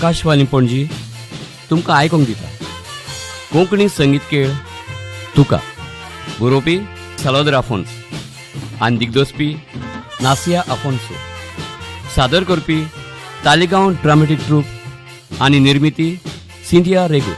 आकाशवाणी पणजी तुमकां आयकूंक दिता कोंकणी संगीत खेळ तुका. बरोवपी साल्वादोर आफोन्स आनी दिग्दोसपी नासिया आफोन्सो. सादर करपी तालिगांव ड्रामेटीक ट्रूप आनी निर्मिती सिंधिया रेगो.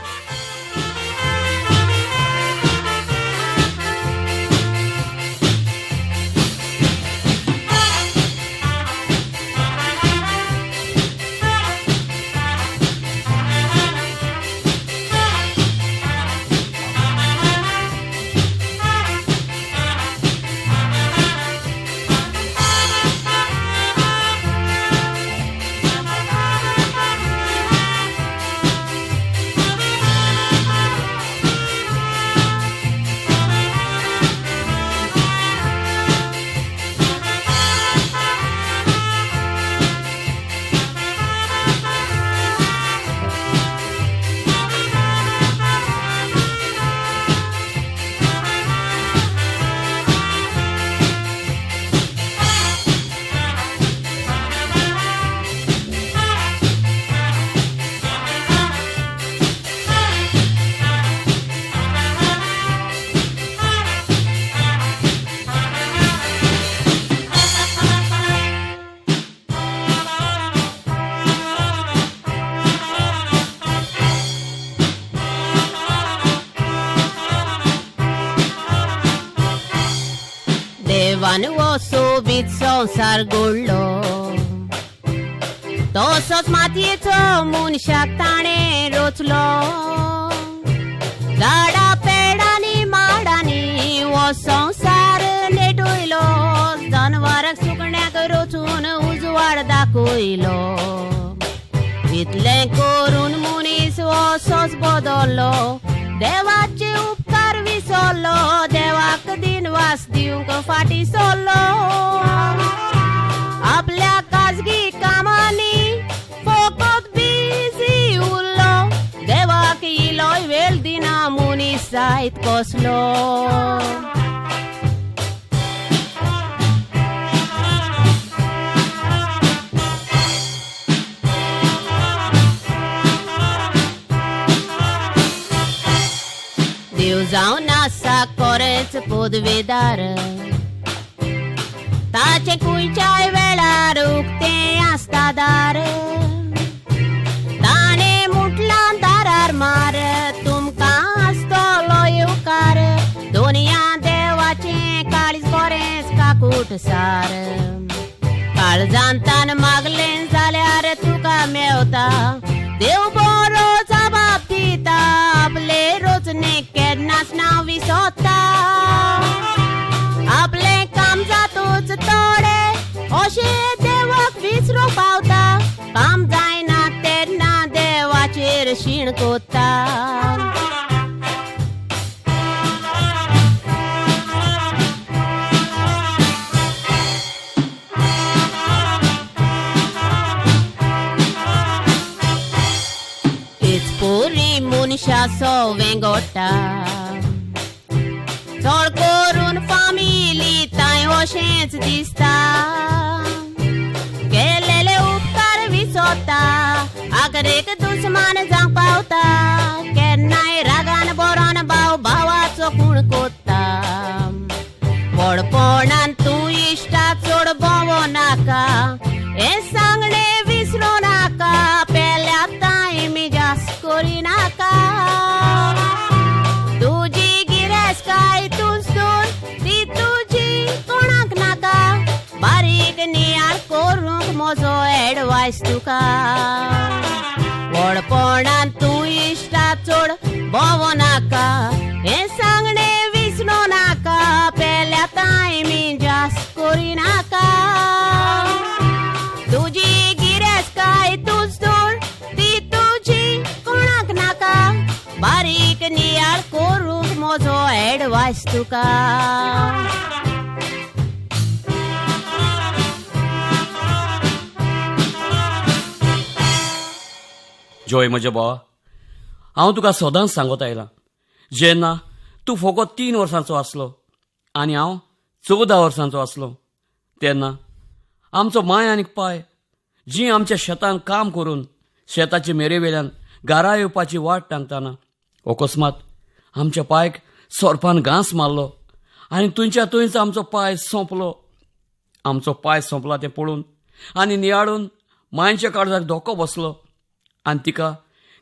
देवान हो सोबीत संवसार घडलो, तसोच मातयेचो मनशाक ताणें रचलो. झाडां पेडांनी माडांनी हो संवसार नेटयलो, जनवरांक सुकण्याक रचून उजवाड दाखयलो. इतलें करून मनीस हो सोस बदल्लो, देवाचे उपकार विसरलो, देवाक दिनवास दिवंक फाटी सरलो. आपल्या खाजगी कामांनी फकत बिजी उरलो, देवाक इलोय वेळ दिना मनीस जायत कसलो. देव जावन आसा कोरेच पदवेदार, ताचे खंयच्याय वेळार उक्तें आसता दार. ताणें म्हटलां दारार मार, तुमकां आसतलो येवकार. दोनया देवाचें काळीज बरेंच काकूट सार. काळजान तान मागलें जाल्यार तुका मेवता, देव बरो जबाब दिता. आपले रोचणे केन्नाच ना विसरता, आपलें काम जातूच थोडे अशें देवाक विसरूंक पावता. काम जायना तेन्ना देवाचेर शीण कोत्ता. पोरी मनशाचो वेंगोटा, चड करून फामिली तांय अशेंच दिसता. केलेले उपकार विसरता, आगरेक दुस्मान जावंक पावता. केन्नाय रागान बरोन भाव भावाचो खूण कोत्ता. व्हडपणान तूं इश्टा चड भोंवो नाका, हें सांगणें विसरूं नाका. पेल्या तांय मिजास करिनाका, तुजी गिरेस्तकाय तूंच दवर, ती तुजी कोणाक नाका. बारीक नियाळ करूंक म्हजो एडवायस तुका. व्हडपणान तूं इश्टा चड भोंवो नाका, हें सांगणें विसरूं नाका. पेल्या तांय मिजास करिनाका, तुजी गिरेस्तकाय तूंच दवर, ती तुजी कोणाक नाका. बारीक नियाळ करूंक म्हजो एडवायस तुका. जॉय म्हज्या भावा, हांव तुका सदांच सांगत आयलां, जेन्ना तूं फकत 3 वर्सांचो आसलो आनी हांव 14 वर्सांचो आसलो तेन्ना आमचो माय आनी पाय जी आमच्या शेतान काम करून शेताचे मेरेवेल्यान गारा येवपाची वाट टांगताना अकस्मात आमच्या पायक सोरपान घांस मारलो आनी थंयच्या थंयच आमचो पांय सोंपलो. आमचो पांय सोंपला तें पळोवन आनी नियाळून मांयच्या काळजाक धोको बसलो आनी तिका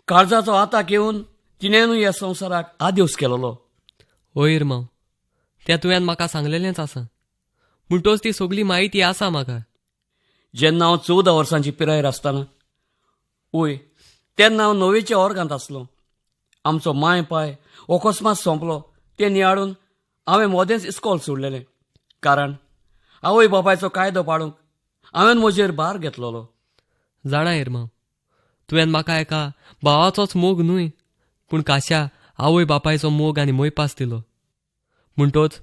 काळजाचो आताक येवन तिणेनूय ह्या संवसाराक आदेवस केलोलो. हय इरमांव, तें तुवें म्हाका सांगलेलेंच आसा, म्हणटोच ती सगली म्हायती आसा म्हाका. जेन्ना हांव 14 वर्सांची पिरायेर आसतना वय तेन्ना हांव णवेच्या वर्गांत आसलो. आमचो मांय पाय अकस्मात सोंपलो तें नियाळून हांवें मदेंच इस्कोल सोडलेलें, कारण आवय बापायचो कायदो पाळूंक हांवें म्हजेर भार घेतलेलो. जाणा इरमांव, तुवें म्हाका एका भावाचोच मोग न्हय पूण काश्या आवय बापायचो मोग आनी मोयपास दिलो. म्हणटोच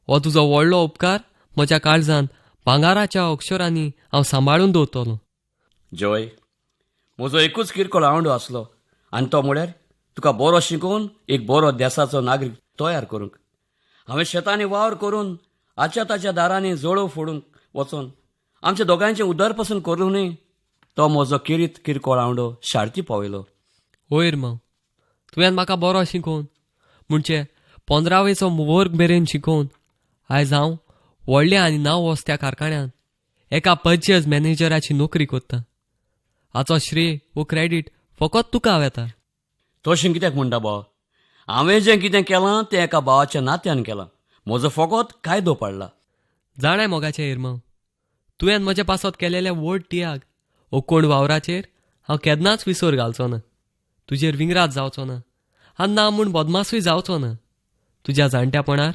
हो तुजो व्हडलो उपकार म्हज्या काळजान भांगाराच्या अक्षरांनी हांव सांबाळून दवरतलो. जॉय, म्हजो एकूच किरकोळ आवंडो आसलो आनी तो म्हळ्यार तुका बरो शिकोवन एक बरो देसाचो नागरीक तयार करूंक. हांवें शेतांनी वावर करून आच्या ताच्या दारांनी जोळोव फोडूंक वचोन आमच्या दोगांयचें उदरपसून करूनय तो म्हजो किरीत किरकोळ आवंडो शार्ती पावयलो. हय इरमांव, तुवें म्हाका बरो शिकोवन म्हणजे 15वेचो वर्ग मेरेन शिकोवन आयज हांव व्हडल्या आनी नांव वसत्या कारखान्यांत एका पर्चेज मॅनेजराची नोकरी करता. हाचो श्रेय वो क्रेडीट फकत तुका वेता. तशें कित्याक म्हणटा भाव? हांवें जें कितें केलां तें एका भावाच्या नात्यान केलां. म्हजो फकत कायदो पाडला. जाणाय मोगाचें इरमांव, तुवें म्हज्या पासत केलेले व्हड त्याग ओ कोण वावराचेर हांव केन्नाच विसर घालचो ना. तुजेर विंगरात जावचो ना आनी ना म्हूण बदमासूय जावचो ना. तुज्या जाणट्यापणार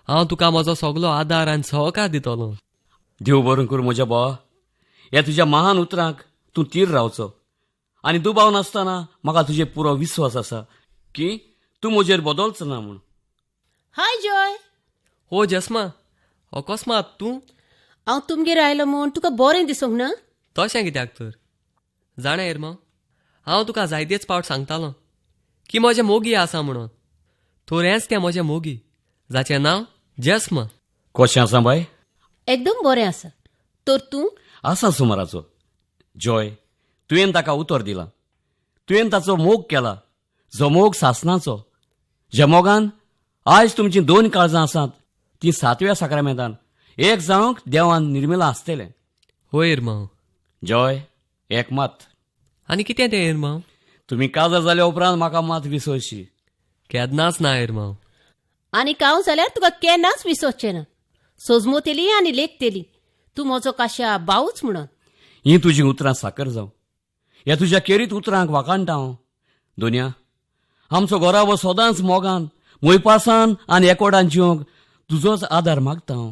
हांव तुका म्हजो सगलो आदार आनी सहकार दितलो. देव बरें करूं म्हज्या भावा, ह्या तुज्या महान उतरांक तूं तीर रावचो आनी दुबाव नासतना म्हाका तुजेर पुरो विस्वास आसा की तूं म्हजेर बदलचो ना म्हूण. हाय जॉय. हो जस्मा, अकस्मात तूं? हांव तुमगेर आयलो म्हूण तुका बरें दिसूंक ना? तशें कित्याक तर? जाणा इरमांव, हांव तुका जायतेच पावट सांगतालो की म्हजें मोगी आसा म्हणून. थोरेंच तें म्हजें मोगी, जाचें नांव जस्मा. कशें आसा बाय? एकदम बरें आसा. तर तूं? आसा सुमाराचो. जॉय, तुवें ताका उतर दिलां, तुवें ताचो मोग केला, जो मोग सासनाचो, ज्या मोगान आयज तुमचीं दोन काळजां आसात तीं सातव्या साक्रामेंतान एक जावंक देवान निर्मिलां आसतलें. हय इरमांव. जॉय, एक मात. आनी कितें तें इरमांव? तुमी काजार जाल्या उपरांत म्हाका मात विसरशी. केन्नाच ना इरमांव. आनी हांव जाल्यार तुका केन्नाच विसरचें ना. सोजमोतेली आनी लेखतेली तूं म्हजो काश्या भावूच म्हणून. हीं तुजीं उतरां साकर जावं. ह्या तुज्या केरीत उतरांक वाखाणटा हांव. दोनया, आमचो घराबो सदांच मोगान, मोयपासान आनी एकोडान जिवंक तुजोच आदार मागता हांव.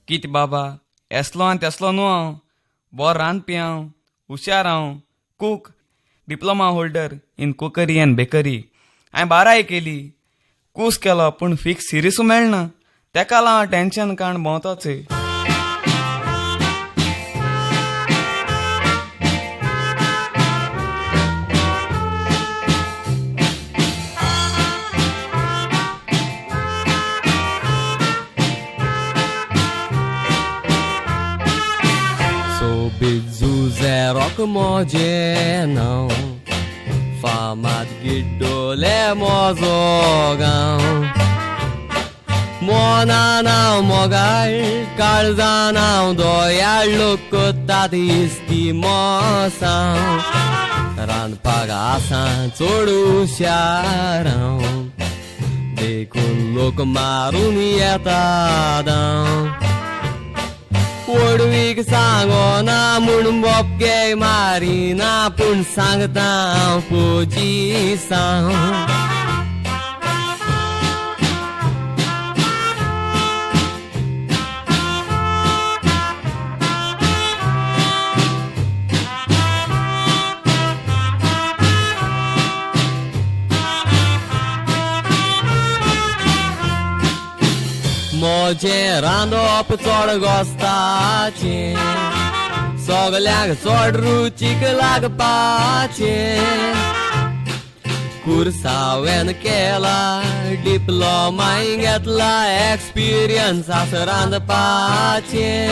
कित बाबा, एसलो आनी तेसलो न्हू हांव. बरो रांदपी हांव, हुशार हांव, cook, diploma holder in cookery and bakery. हांवें बाराय केली, कूस केलो, पूण फिक्स सिरिसूय मेळना. तेका लागून टेंशन काण भोंवतोच. सोबीत म्हजें नांव, फामाद गिड्डोले म्हजो गांव. मोनान हांव मोगाळ, काळजान हांव दोयाळ, लोक कोत्तात इस्ती मोसांव. रांदपाक आसा चड हुशार हांव, देखून लोक मारून येता धांव. व्हडवीक सांगोना म्हूण बोपके मारिना, पूण सांगता हांव पोजिसांव. म्हजें रांदप चड गोस्ताचें, सगल्यांक चड रुचीक लागपाचें. कुर्सावेन केला डिप्लोमाय घेतला, एक्सपिरियन्स आसा रांदपाचें.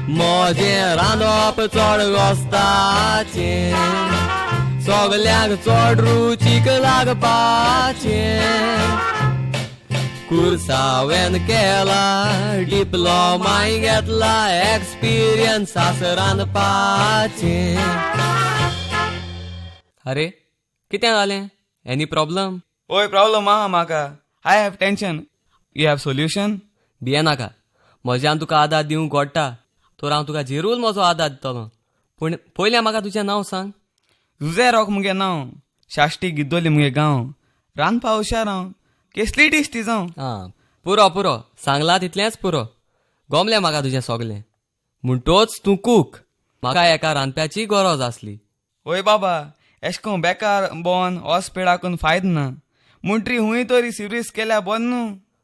म्हजें रांदप चड गोस्ताचें, सगल्यांक चड रुचीक लागपाचें. कुर्सावेन केला डिप्लोमाय घेतला, एक्सपिरियन्स आसा रांदपाचें. अरे कितें जालें? Any problem? ओय, प्रॉब्लम आहा म्हाका. I have tension. You have solution? भियेनाका, म्हज्यान तुका आदार दिवंक गोडटा तर हांव तुका जेरूल म्हजो आदार दितलो. पूण पयलें म्हाका तुजें नांव सांग. जुजे रॉक मुगे नांव, साश्टी गिद्दोली मुगे गांव, रांदपा हुशार हांव, केसली डीश ती जावं. आं, पुरो पुरो, सांगलां तितलेंच पुरो. गोमलें म्हाका तुजें सगलें. म्हणटोच तूं कूक. म्हाका एका रांदप्याची गरज आसली. ओय बाबा, एशकोन बेकार बोन ओस पेडाकून फायद ना मुंट्री, हुंय तरी सिर्वीस केल्या बोन न्हू.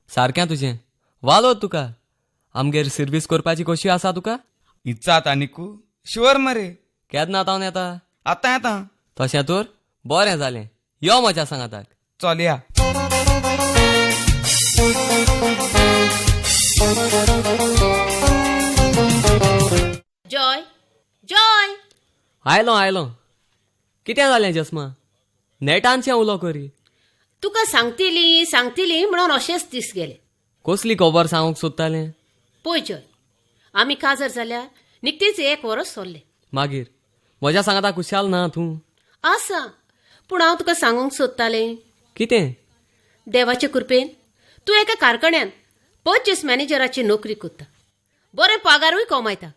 सारकें तुजें. वालो तुका. आमगेर सिर्वीस करपाची कशी आसा तुका? इत्सा आनिकू शुवर मरे. केन्ना तावन येता? आतां येता. तशें तर बरें जालें, यो म्हज्या सांगाताक. चल या. Joy, Joy! आयलो आयलो. कितें जालें जस्मा? नेटानशें उलो करी. तुका सांगतली सांगतली म्हणून अशेंच दीस गेले. कसली खबर सांगूंक सोदतालें? पळय जॉय, आमी काजार जाल्यार निकतीच एक वरस सरलें. मागीर म्हज्या सांगाता खुशाल ना तूं? आसा, पूण हांव तुका सांगूंक सोदतालें. कितें? देवाचे कृपेन तूं एका कारखान्यान परचेस मॅनेजराची नोकरी करता, बरें पगारूय कमायता.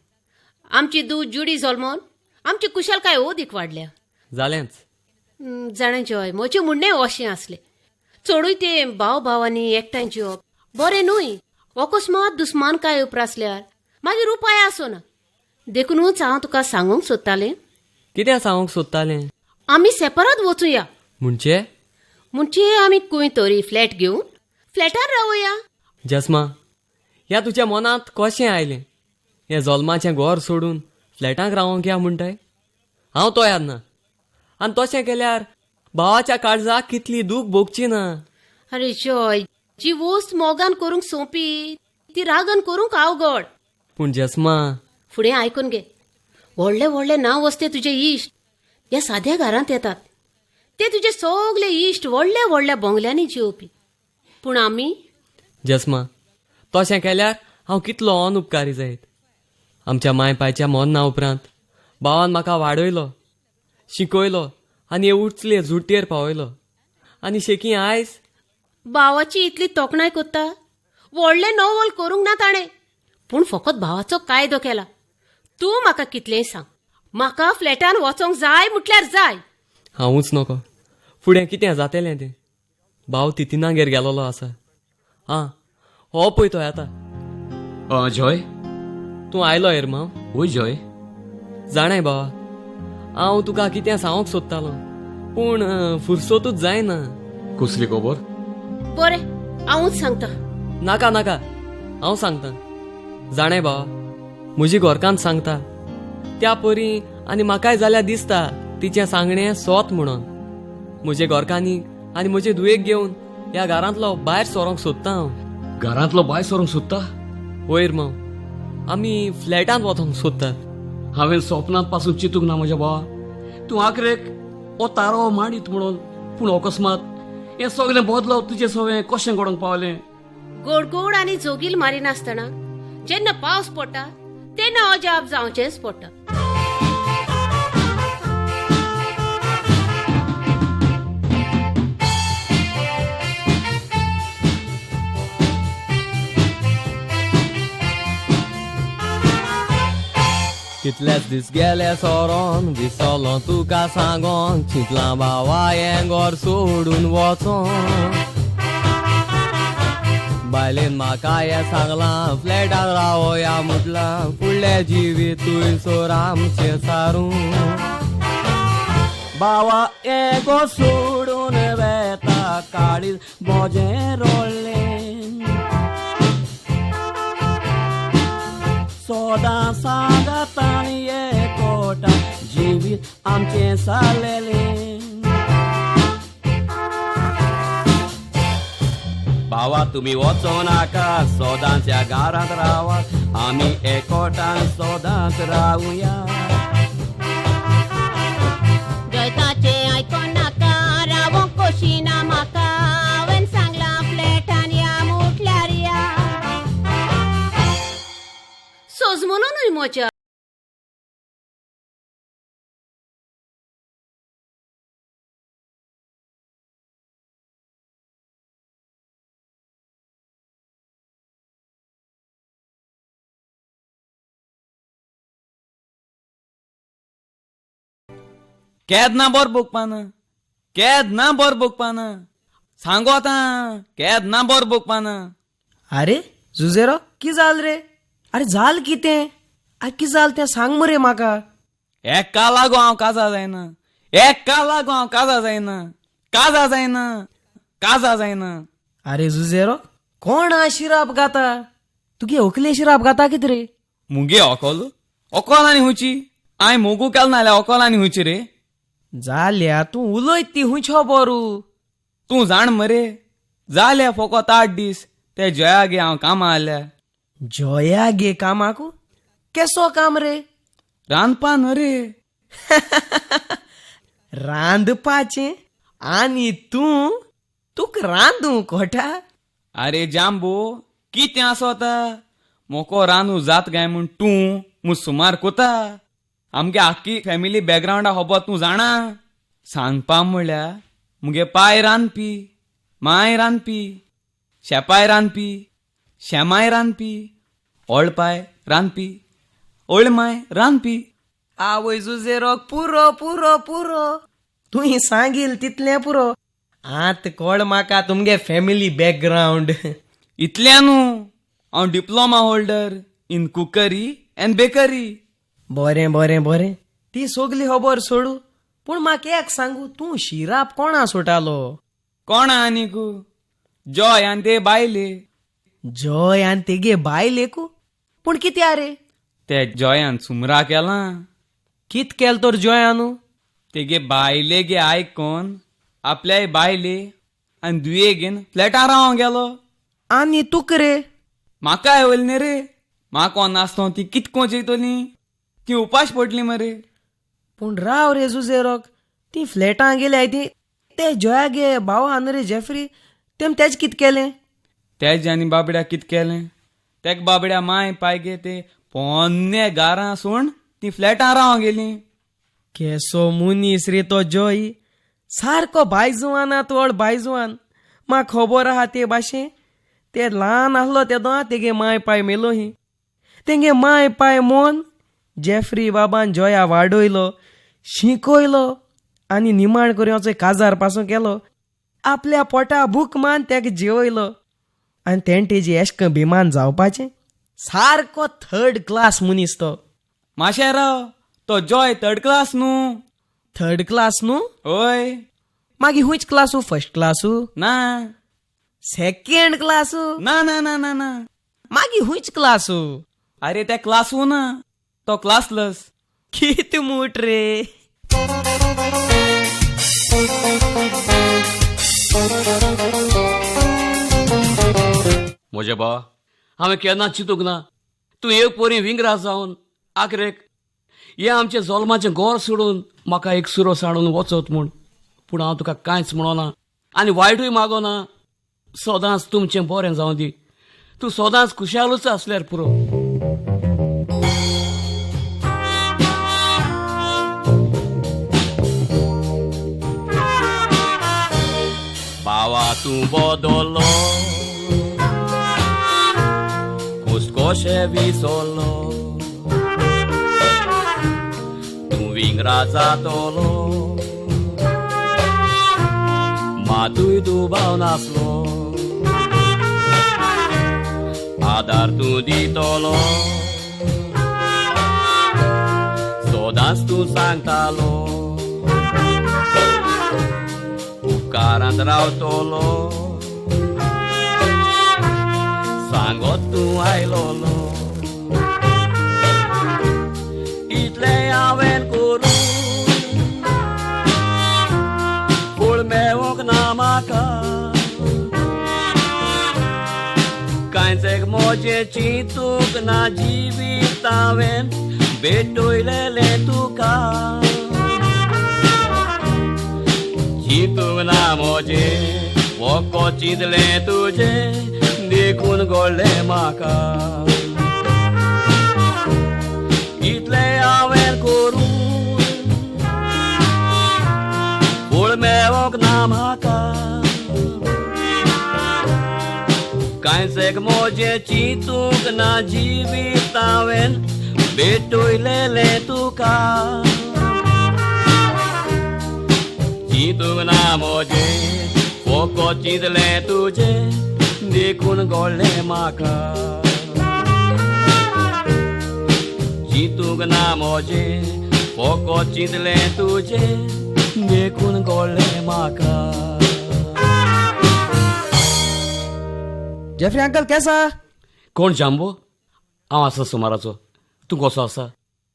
आमची दूद जुडी जल्मोन आमची कुशलकाय अदीक वाडल्या. जालेंच. जाणा जॉय, म्हजें म्हणणें अशें आसलें, चडूय ते भाव भावांनी एकठांय जिवप बरें न्हय. अकस्मात दुस्मानकाय उप्रासल्यार मागीर उपाय आसना. देखुनूच हांव तुका सांगूंक सोदतालें. कितें सांगूंक सोदतालें? आमी सेपरात वचुया. म्हणजे? म्हणजे आमी खंय तरी फ्लॅट घेवन फ्लॅटार रावया. जस्मा, ह्या तुज्या मनांत कशें आयलें हें जल्माचें घर सोडून फ्लॅटांक रावोंक या म्हणटाय? हांव तयार ना. आनी तशें केल्यार भावाच्या काळजाक कितली दूख भोगची ना. अरे जॉय, जी वस्त मोगान करूंक सोंपी ती रागान करूंक अवघड. पूण जस्मा. फुडें आयकून घे. व्हडले व्हडले नांव वसते तुजे इश्ट ह्या साद्या घरांत येतात. ते तुजे सगले इश्ट व्हडल्या व्हडल्या बंगल्यांनी जिवपी, पूण आमी? जस्मा, तशें केल्यार हांव कितलो अनुपकारी जायत. आमच्या माय पायच्या मरना उपरांत भावान म्हाका वाडयलो, शिकयलो आनी हे उचले जुटयेर पावयलो आनी शेकी आयज भावाची इतली तोखणाय करता. व्हडलें नवल करूंक ना ताणें, पूण फकत भावाचो कायदो केला. तूं म्हाका कितलेंय सांग, म्हाका फ्लॅटान वचोंक जाय म्हटल्यार जाय. हांवूच नको फुडें कितें जातेलें तें. भाव तितिनागेर गेलोलो आसा. आं, हो पळय तो येता. जॉय. तूं आयलो एरमांव? वय जॉय. जाणाय बाबा, हांव तुका कितें सांगूंक सोदतालो पूण फुरसतूच जायना. कसली खबर? बरें, हांवूच सांगता. नाका नाका, हांव सांगता. जाणाय बाबा, म्हजी घरकान्न सांगता त्या परी आनी म्हाकाय जाल्यार दिसता तिचें सांगणें सोत म्हणून. म्हजे घरकान्नीक आनी म्हजे धुवेक घेवन ह्या घरांतलो भायर सरोंक सोदता हांव. घरांतलो भायर सरूंक सोदता? वयर माव, आमी फ्लॅटांत वचोंक सोदतात. हांवें स्वप्नांत पासून चिंतूंक ना म्हज्या भावा, तूं आखरेक हो तारो मांडीत म्हणून. पूण अकस्मात हें सगळें बदलप तुजें सवें कशें घडोवंक पावलें? गोड गोड आनी जोगील मारिनासतना जेन्ना पावस पडटा तेन्ना अजाप जावचेंच पडटा. कितलेच दीस गेले सोरोन, विसरलो तुका सांगोन, चिंतलां भावा हें घर सोडून वचोन. बायलेन म्हाका हें सांगलां, फ्लॅटान रावया म्हटलां, फुडलें जिवीत थंयसर आमचें सारूं. बावा हें घर सोडून वेता, काळीज म्हजें रडलें. सदां सांगातान एकवटा जिवीत आमचें सारलेलें. भावा तुमी वचो नाका, सदांच ह्या घरांत रावा, आमी एकोटान सदांच रावया. जयताचे आयको नाका, रावोंक कोशी ना म्हाका, हांवें सांगलां फ्लॅटान या मुटल्यार या. सोजमलो न्हय म्हज्या. केद ना बोर भोगपाना, केद ना बोर भोगपाना, सांगो आतां केद ना बोर भोगपाना. आरे जुजेरो की जाल रे? अरे जाल कितें? अरे की जाल तें सांग मरे म्हाका. एका लागो हांव काजा जायना, एका लागो हांव काजा जायना, काजा जायना, काजा जायना. अरे जुजेरो कोण आ शिराप गाता? तुगे ओकले शिराप गाता कितें रे? मुगे ओकोल ओकोल आनी हुंची हांवें मोगू केल नाल्यार ओकोल आनी हुंची रे. जाल्या तूं उलयत ती हुंयचो बोरू. तूं जाण मरे, जाल्या फोकोत 8 दीस ते जया गे हांव कामां आल्या. जया गे कामाकू? केसो काम रे? रांदपा न्हू रे. रांदपाचें? आनी तूं तुका रांदूं कोटा? आरे जांबो कितें आसोता, मोको रांदू जात काय म्हूण तूं मु सुमार कोता. आमगे आख्खी फॅमिली बॅकग्रावंडा खबर तूं जाणा. सांगपा म्हळ्यार मुगे पाय रांदपी, माय रांदपी, शेपाय रांदपी, शेमाय रांदपी, ओळपाय रांदपी, ओळमाय रांदपी. आवय जुजेरोक पुरो पुरो पुरो, तुवें सांगील तितलें पुरो. आत कोळ म्हाका तुमगे फॅमिली बॅकग्रावंड. इतल्यान न्हू, हांव diploma holder in cookery and bakery. बरें बरें बरें, ती सगली खबर सोडू, पूण म्हाका एक सांगू, तूं शिराप कोणा सोटालो? कोणा आनीकू? जॉय आनी ते बायले. जॉय आनी तेगे बायलेकू? पूण कित्या रे? ते जॉयान सुमरा केलां. कित केल तर जॉयानू? तेगे बायले गे आयकोन आपल्याय बायले आनी दुये घेवन फ्लॅटार रावंक गेलो. आनी तुक रे? म्हाका येवल न्ही रे, म्हाका नासतो ती कितको जेयतली, ती उपाश पडली मरे. पूण राव रे जुजेरोक, ती फ्लॅटां गेल्याय ती ते जॉया गे भाव आहा रे जेफ्री, तेम तेज कित केलें? तेज आनी बाबड्या कित केलें? तेक बाबड्या माय पाय गे ते पोन्ने गारां सोड ती फ्लॅटां रावंक गेली. केसो मुनीस रे तो जॉय, सारको बायजुवान आ तोळ बायजुवान. म्हाका खबर आहा ते भाशेन, ते ल्हान आसलो तेदो तेगे माय पाय मेलो ही. तेंगे माय पाय मोन जेफ्री बाबान जॉया वाडयलो, शिकयलो आनी निमाण करून काजार पासून केलो. आपल्या पोटा भूक मान तेका जेवयलो आनी तेणें तेजी एश्क भिमान जावपाचें. सारको थर्ड क्लास मनीस तो. माशें राव, तो जॉय थर्ड क्लास न्हू. थर्ड क्लास न्हू? हय. मागीर हुंयच क्लासू? First class? ना. Second class? ना ना ना ना ना. मागीर हुंयच क्लासू? अरे ते क्लासू ना, तो क्लासलस. कित मूट रे. म्हजे बा, हांवें केन्ना चिंतूंक ना तूं एक पोरी विंगरा जावन आखरेक हें आमचें जोल्माचें गोर सोडून म्हाका एक सुरो साणून वचत म्हूण. पूण हांव तुका कांयच म्हणना आनी वायटूय मागोना. सदांच तुमचें बरें जावं दी, तूं सदांच खुशालूच आसल्यार पुरो. बावा तूं बदलो, कुसकोशे विसरलो, तूं विंगरा जातलो, मातूय दुबाव नासलो, आदार तूं दितलो, सदांच तूं सांगतालो, उपकारांत रावतलो, सांगत तूं आयलोलो. इतलें हांवें करूं पूण मेवोंक ना म्हाका, मोजें चिंतूंक ना जिवीत हांवें भेटयलेलें तुका. चिंतूंक ना मोजें वोको चिंतलें तुजें देखून घडलें म्हाका. इतलें हांवें करूं पूण मेळोंक ना म्हाका. कांयच एक मोजें चिंतूंक ना जिवीत हांवें भेटयलेलें तुका. चिंतूंक ना मोजें फोको चिंतलें तुजें देखून घडलें म्हाका. चिंतूंक ना मोजें फोको चिंतलें तुजें देखून घडलें म्हाका. जेफ्री अंकल केसा? कोण जांबो? हांव आसा सुमाराचो. तूं कसो आसा?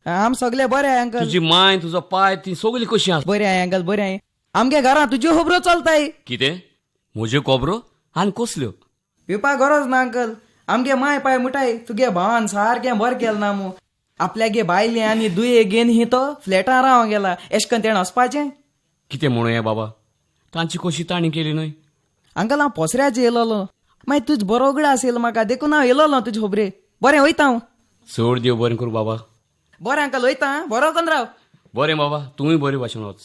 आम सगळे बरे आहे अंकल. तुजी माय तुजो पाय ती सगळी कशी आसा? बरे आहे अंकल, बरे आहे. आमगे घरां तुज्यो खबरो चलताय. कितें म्हज्यो खबरो आनी कसल्यो? पिवपा गरज ना अंकल. आमगे माय पाय मुठाय तुगे भावान सारकें बरें केलें ना मू. आपल्यागे बायले आनी दुये घेवन ही तो फ्लॅटां रावंक गेला. एश करून तेणें वचपाचें? कितें म्हणूया बाबा, तांची कशी ताणी केली न्हय. अंकल हांव पोसऱ्याचेर येयलोलो, मागीर तुज बरो उगडास येयलो म्हाका, देखून हांव येयलोलो तुजे खबरे. बरें वयता हांव. चड देव बरें करूं बाबा. बरें अंकल वयता. बरो करून राव. बरें बाबा, तूंय बरे भाशेन वच.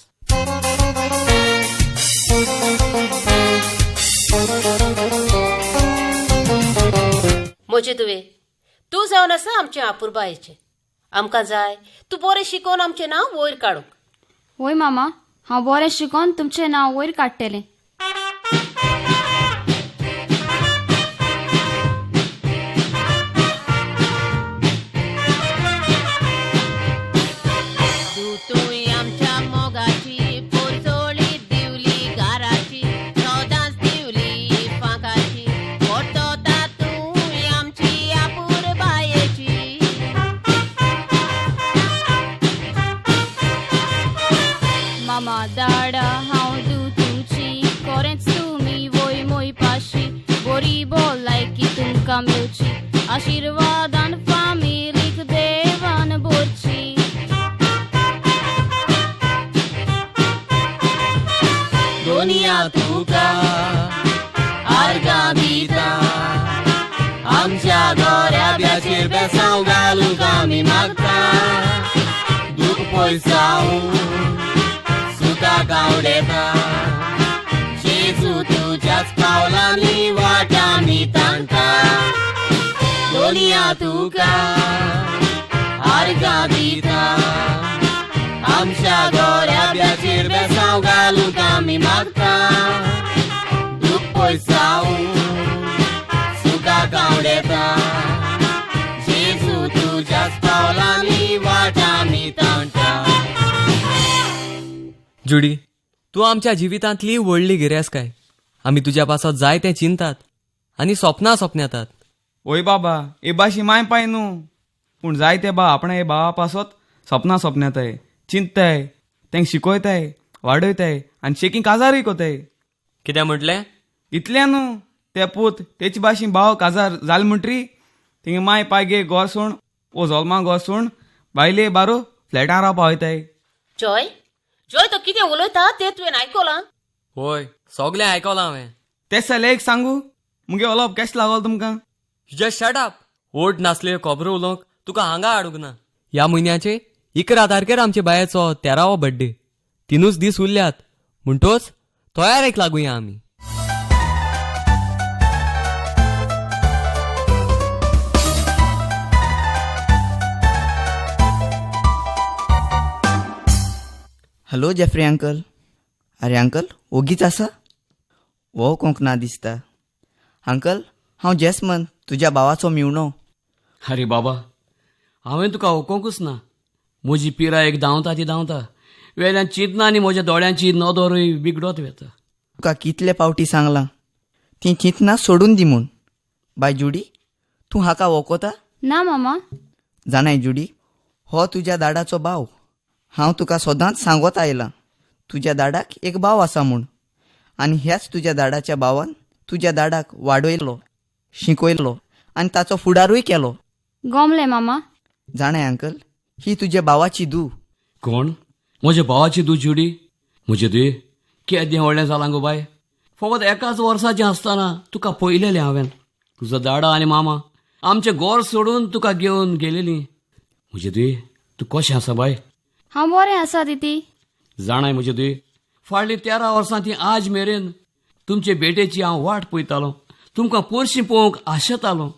म्हजे तुवें तूं जावन आसा आमचें आपुरबायेचें. आमकां जाय तूं बरें शिकोवन आमचें नांव वयर काडूंक. वय मामा, हांव बरें शिकोवन तुमचें नांव वयर काडटलें. दाडा हांव दू तुमची कोरेंच तुमी वय मोय पाशी बोरी बोलायकी तुमकां मेवची आशिर्वादान फामिलीक देवान बोरची. दुनिया तुका आर्गां दिता, आमच्या गोऱ्याब्याचेर बेसांव घालूंक आमी मागता. दूख पयसावूं गावडेता, जेजू तुज्याच पावलांनी वाट आमी तांकां. दुनिया तुका आर्गां दिता, आमच्या गोऱ्याब्याचेर बेसांव घालूंक आमी मागता. दूख पयसावूं सुखा गावडेता, जेजू तुज्याच पावलांनी वाट आमी तांकां. जुडी, तूं आमच्या जिवितांतली व्हडली गिरेस्तकाय. आमी तुज्या पासत जाय तें चिंतात आनी सपनां सपनेतात. ओय बाबा, ए बाशी माय पाय न्हू, पूण जायते बा आपणा हे भावा पासत सपनां सपनेताय, चिंतताय, तेंक शिकयताय, वाडयताय आनी शेकी काजारूय कोताय. कितें म्हटलें? इतलें न्हू, ते पूत तेची भाशी भाव काजार जाल म्हणटरी थिंगा माय पाय गे गोर सोण वो जोल्मा गोर सोण बायले बारो फ्लॅटां रावपा वयताय. जॉय, जॉय तो कितें उलयता तें तुवें आयकलां? होय, सगळें आयकलां हांवें. तें जाल्यार एक सांगू, मुगे उलोवप केशें लागोल तुमकां? Just shut up. ओट नासल्यो खबरो उलोवंक तुका हांगा हाडूंक ना. ह्या म्हयन्याचे 11 तारखेर आमचे बायेचो 13वो बड्डे. 3 दीस उरल्यात म्हणटोच तयारेक लागुया आमी. Hello Jeffrey uncle. अरे अंकल, ओगीच आसा? वो कोंकणा दिसता. अंकल, हांव जेसमन, तुज्या भावाचो मिवणो. अरे बाबा, हांवें तुका ओकोंकूच ना. म्हजी पिराय एक धांवता ती धांवता, वेल्यान चिंतना आनी म्हज्या दोळ्यांची नदरूय बिगडत वता. तुका कितले पावटी सांगलां ती चिंतना सोडून दी म्हूण. बाय जुडी, तूं हाका वोकोता? ना मामा. जाणाय जुडी, हो तुज्या दाडाचो भाव. हांव तुका सदांच सांगत आयलां तुज्या दाडाक एक भाव आसा म्हूण, आनी ह्याच तुज्या दाडाच्या भावान तुज्या दाडाक वाडयलो, शिकयलो आनी ताचो फुडारूय केलो. गोमलें मामा. जाणाय अंकल, ही तुज्या भावाची धूव. कोण? म्हज्या भावाची धूव जुडी? म्हजे दुये केदें व्हडलें जालां गो बाय. फकत एकाच वर्साचें आसतना तुका पळयलेलें हांवें. तुजो दाडा आनी मामा आमचें घर सोडून तुका घेवन गेलेलीं. म्हजे दुये तूं कशें आसा बाय? हांव बरें आसा तिती. जाणाय म्हजे दुये, फाटलीं 13 वर्सां ती आज मेरेन तुमचे भेटेची हांव वाट पळयतालो. तुमकां पोरशीं पळोवंक आशेतालो.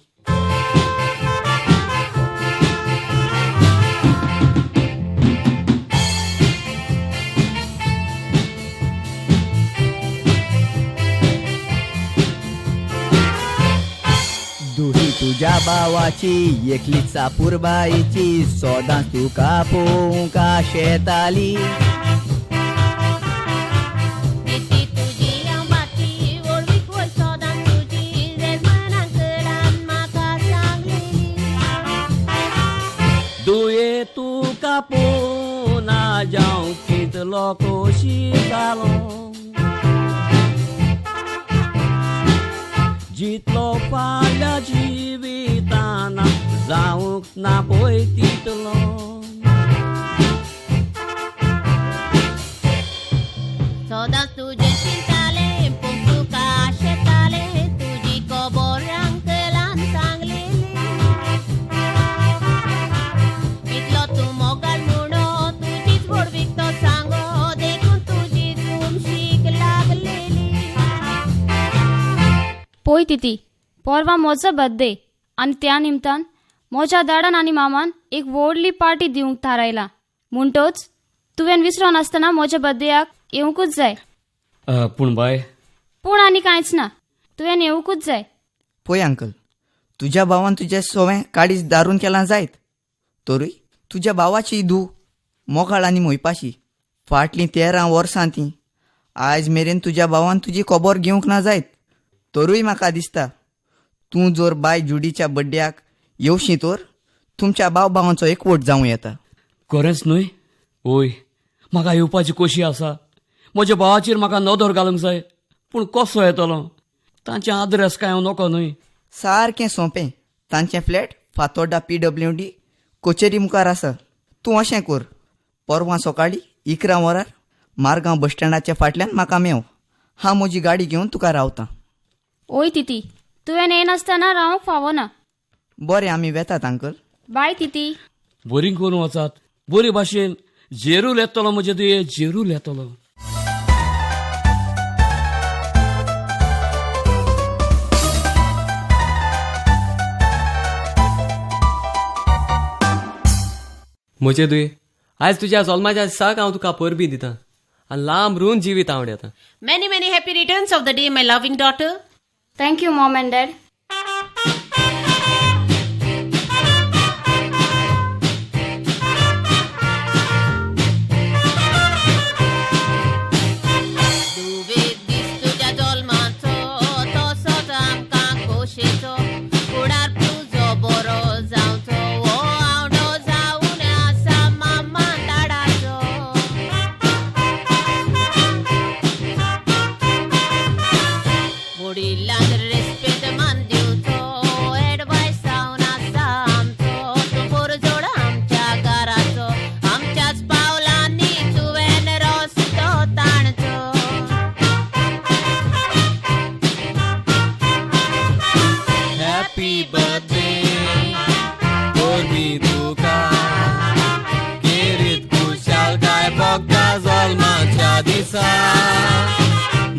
दुही तुज्या भावाची एकलीच अपुरबायेची, सदांच तुका पळोवंक आशेताली. दुये तुका पळोवन जावं कितलो खोशी जालो, जितलो फाल्या जिविताना जावंक ना पळय तितलो. सदांच तुजें चिंतालें, पूण तुका आशेतालें, तुजी खबर अंकलान सांगलेली. इतलो तूं मोगाळ म्हणून तुजीच व्हडवीक तो सांगो, देखून तुजी तुमशीक लागलेली. पोय तिती, परवा म्हजो बर्थडे आनी त्या निमतान म्हज्या दाडान आनी मामान एक व्हडली पार्टी दिवंक थारायला. म्हणटोच तुवें विसरोन आसतना म्हज्या बर्थडेयाक येवंकूच जाय. पूण बाय. पूण आनी कांयच ना, तुवें येवंकूच जाय. पळय अंकल, तुज्या भावान तुजें सोवें काडीच दारून केलां जायत, तरूय तुज्या भावाची धूव मोगाळ आनी मोयपाशी. फाटलीं 13 वर्सां ती आयज मेरेन तुज्या भावान तुजी खबर घेवंक ना जायत, तरूय म्हाका दिसता तूं जर बाय जुडीच्या बड्ड्याक येवशी तर तुमच्या भाव भावांचो एकवट जावं येता. खरेंच न्हय? ओय, म्हाका येवपाची खोशी आसा. म्हज्या भावाचेर म्हाका नदर घालूंक जाय, पूण कसो येतलो? तांचें आद्रेस कांय हांव नको न्हय. सारकें सोंपें. तांचें फ्लॅट फातोड्डा PWD कचेरी मुखार आसा. तूं अशें कर, परवां सकाळीं 11 वरार मारगांव बस स्टँडाच्या फाटल्यान म्हाका मेव. हांव म्हजी गाडी घेवन तुका रावतां. ओय तिती, तुवें येनासतना रावंक फावना. बरें, आमी वेतात अंकल. बाय तिती. बरी करून वचात, बरी भाशेन जेरूल येतलो म्हजे दुये, जेरूल येतलो. म्हजे दुये, आयज तुज्या जल्माच्या दिसाक हांव तुका परबीं दितां आनी लांब रून जिवीत आवड येता. Many many happy returns of the day, my loving daughter. Thank you mom and dad.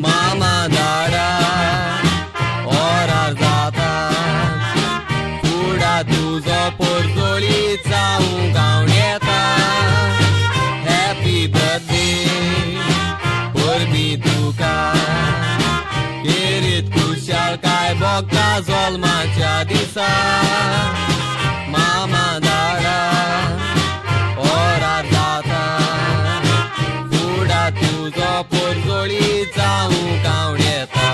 मामा दाडा ओरार जाता, फुडा तुजो पोरजोळी जावं गावन येता. हॅपी बर्थडे परबीं तुका, खेरीत खुशालकाय भोगता जल्माच्या दिसा. मामा दाडा ओरार जाता, फुडा तुजो पोरजोळी जावं गावन येता.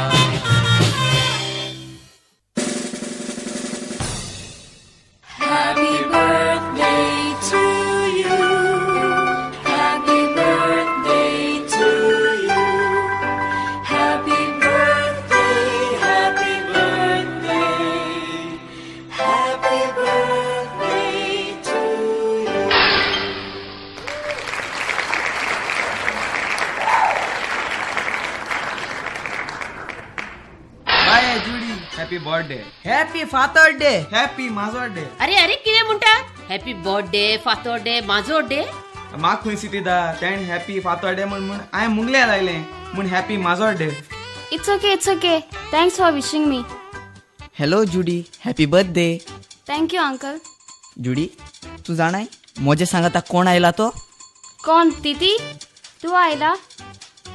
Happy birthday to you. Happy birthday to you. Happy birthday, happy birthday. Happy birthday. Happy father day. Happy माजोर day. अरे अरे, कितें म्हणटा? हॅपी बर्थडे, फादर डे, माजोर डे? म्हाक खंय सितीदा तेणें हॅपी फादर डे म्हण म्हण हांवें मुगले लायलें म्हूण happy माजोर day. It's okay, it's okay. Thanks for wishing me. Hello Judy, happy birthday. Thank you uncle. Judy, तूं जाणाय म्हजे सांगाता कोण आयला तो? कोण तिती? तूं आयला?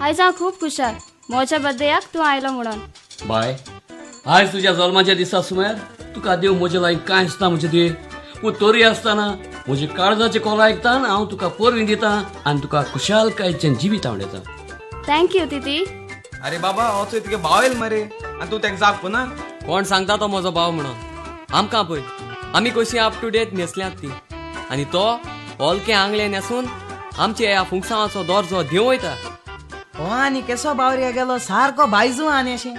आयज हांव खूब खुशाल, म्हज्या बर्थडेयाक तूं आयलो म्हणून. बाय, आयज तुज्या जल्माच्या दिसा सुमार तुका देव म्हजे लागीं कांयच ना म्हजे तुवें, पूण तरी आसतना म्हजे काळजाचे कोल आयकता हांव तुका परवीं दिता आनी तुका खुशालकायेचें जिवीत आवडयता. Thank you तिती. अरे बाबा, हो चोय तुगे भाव येयल मरे आनी तूं तेका जाप कोना. कोण सांगता तो म्हजो भाव म्हणून? आमकां पळय, आमी कशी अप टू डेट न्हेसल्यात ती, आनी तो हलके आंगले न्हेसून आमच्या ह्या फुंगसांवाचो दर्जो देंवयता. हो आनी केसो बावरिया गेलो, सारको बायजू आनी अशें.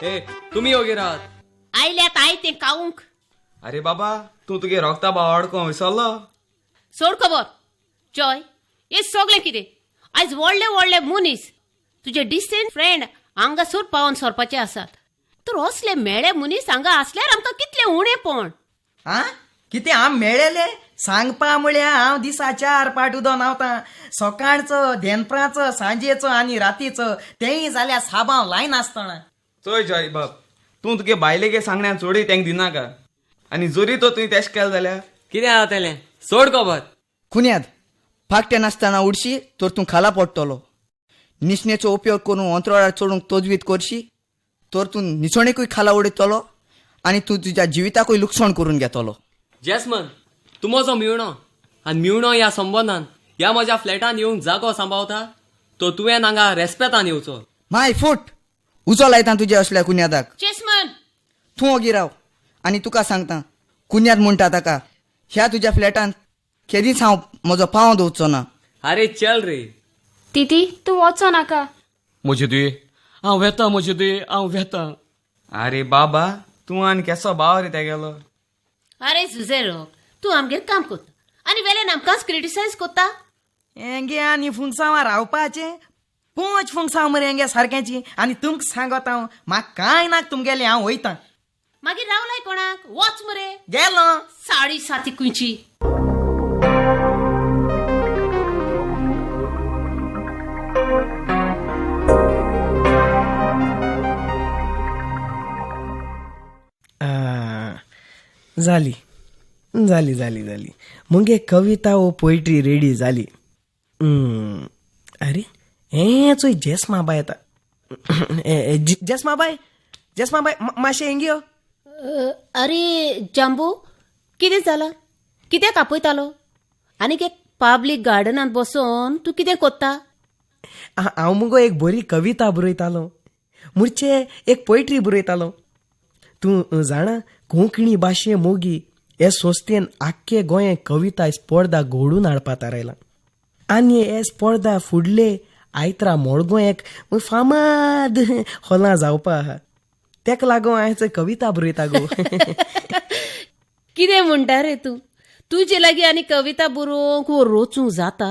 ए, तुमी योगी राहात. आयल्यात I तें खावंक. अरे बाबा, तूं तुगे रोगता भाव अडको विसरलो? सोड खबर जॉय, हे सगळें कितें आयज व्हडले व्हडले मनीस तुजे डिस्टंट फ्रेंड हांगासर पावोन सरपाचे आसात, तर असले मेळे मनीस हांगा आसल्यार आमकां कितलें उणेपण. आ कितें हांव मेळेले सांगपा म्हळ्यार हांव दिसा 4 पाट उदो न्हांवता, सकाळचो, देनपराचो, सांजेचो आनी रातीचो, तेंय जाल्यार साबांव लायन आसतना. चोय जॉय बाब, तूं तुगे बायलेगे सांगण्या चोडी तेंक दिनाका, आनी जरी तो तुवें तेश केलें जाल्यार कितें जातलें? सोड खबर. कुन्याद, फाकटे नासतना उडशी तर तूं खाला पडटलो. निसणेचो उपयोग करून अंतराळार चडूंक तजवीज करशी तर तूं निसणेकूय खाला उडयतलो आनी तूं तुज्या जिविताकूय लुकसाण करून घेतलो. जेस्मन, तूं म्हजो मिवणो आनी मिवणो ह्या संबंदान ह्या म्हज्या फ्लॅटान येवंक जागो सांबावता तो तुवें हांगा रेस्पेतान येवचो. माय फूट, उजो लायता तुज्या असल्या कुन्यादाक. चेस्मन, तूं ओगी राव आनी तुका सांगता, कुन्याद म्हणटा ताका, ह्या तुज्या फ्लॅटान केदींच हांव म्हजो पांव दवरचो ना. अरे चल रे. तिती, तूं वचो नाका. म्हजे तुये हांव वेता, म्हजे तुये हांव वेता. अरे बाबा, तूं आनी केसो भाव रे तेगेलो. अरे जुजेरो, तूं आमगेर काम कोत्ता आनी वेल्यान आमकांच क्रिटिसायज कोत्ता. हेंगे आनी फुंगसांवां रावपाचें, पोंच फुंगसांव मरे हेंगे सारक्याची. आनी तुमकां सांगता हांव, म्हाका कांय नाका तुमगेलें, हांव वयता. मागीर रावलाय कोणाक? वच मरे. गेलो. 7:30 खंयची. जाली जाली जाली जाली मुगे कविता वो पोयट्री रेडी जाली. अरे हें चोय जेस्माबाय येता. जेस्माबाय, जेस्माबाय मातशें हेंगी यो. अरे जांबू, कितें जालां? कित्याक आपयतालो? आनीक एक पब्लीक गार्डनांत बसोन तूं कितें कोत्ता? हांव मुगो एक बरी कविता बरयतालो, मुर्चे एक पोयट्री बरयतालो. तूं जाणा, कोंकणी भाशे मोगी हे संस्थेन आख्खे गोंय कविता स्पर्धा घडून हाडपा थारायला, आनी हे स्पर्धा फुडले आयतरा मडगांव एक फामाद हॉलां जावपा आहा, तेका लागून हांवें कविता बरयता गो. कितें म्हणटा रे तूं? तुजे लागीं आनी कविता बरोवंक वो रोचूंक जाता?